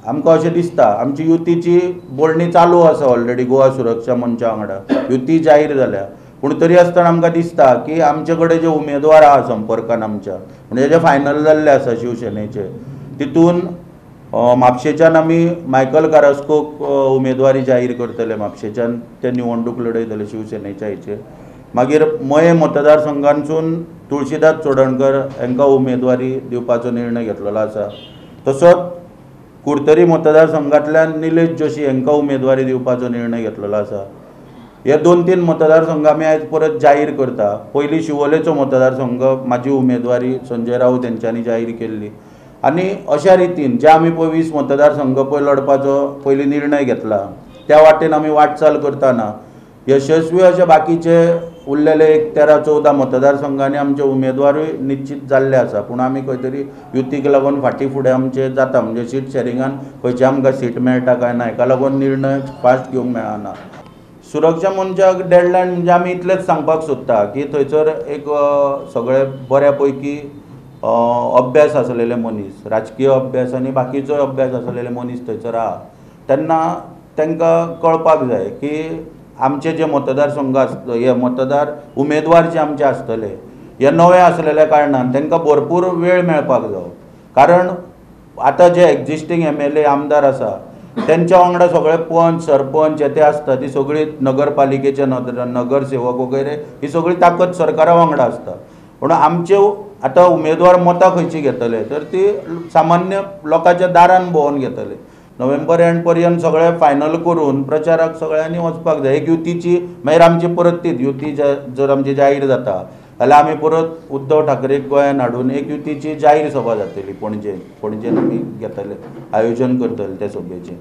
आमकां अशें दिसता आमची युतीची बोलणी चालू आसा ऑलरेडी गोवा सुरक्षा मंचा वांगडा युती जाहीर जाल्या, पूण तरी आसतना आमकां दिसता की आमचे कडेन जे उमेदवार आहा संपर्कान आमच्या म्हणजे जे फायनल जाल्ले आसा शिवसेनेचे तितून म्हापशेच्यान आमी मायकल कारास्कोक उमेदवारी जाहीर करतले, म्हापशेच्यान ते निवडणूक लढयतले शिवसेनेच्या हेचेर. मागीर मये मतदारसंघांतसून तुळशीदास चोडणकर हांकां उमेदवारी दिवपाचो निर्णय घेतलेलो आसा. तसोच कुडतरी मतदारसंघांतल्यान निलेश जोशी हांकां उमेदवारी दिवपाचो निर्णय घेतलेलो आसा. हे 2-3 मतदारसंघ आमी आयज परत जाहीर करता. पयलीं शिवोलेचो मतदारसंघ म्हाजी उमेदवारी संजय राऊत हेंच्यांनी जाहीर केल्ली आनी अशा रितीन जे आमी पळय 20 मतदारसंघ पळय लढपाचो पयलीं निर्णय घेतला त्या वाटेन आमी वाटचाल करतना यशस्वी अशे बाकीचे उरलेले एक 13-14 मतदारसंघांनी आमचे उमेदवारूय निश्चित जाल्ले आसा. पूण आमी खंय तरी युतीक लागून फाटीं फुडें आमचे जाता, म्हणजे सीट शेरिंगान खंयचे आमकां सीट मेळटा काय ना हेका लागून निर्णय फास्ट घेवंक मेळना. सुरक्षा मंचाक डेडलायन म्हणजे आमी इतलेंच सांगपाक सोदता की थंयसर एक सगळे बऱ्या पैकी अभ्यास आसलेले मनीस, राजकीय अभ्यास आनी बाकीचोय अभ्यास आसलेले मनीस थंयसर आहा, तेन्ना तांकां कळपाक जाय की आमचे जे मतदारसंघ आसता हे मतदार उमेदवार जे आमचे आसतले हे नवे आसलेल्या कारणान तांकां भरपूर वेळ मेळपाक जावो. कारण आतां जे एक्झिस्टींग MLA आमदार आसा तेंच्या वांगडा सगळे पंच सरपंच हे ते आसता, ती सगळी नगरपालिकेचे नगरसेवक वगैरे ही सगळी ताकद सरकारा वांगडा आसता. पूण आमचे आतां उमेदवार मतां खंयची घेतले तर ती सामान्य लोकांच्या दारान भोंवन घेतले. नोव्हेंबर एंड पर्यंत सगळें फायनल करून प्रचाराक सगळ्यांनी वचपाक जाय. एक युतीची मागीर आमची परत तीच युती जर आमची जाहीर जाता जाल्यार आमी परत उद्धव ठाकरेक गोंयान हाडून एक युतीची जाहीर सभा जातली पणजेन, पणजेन आमी घेतले आयोजन करतले ते सभेचें.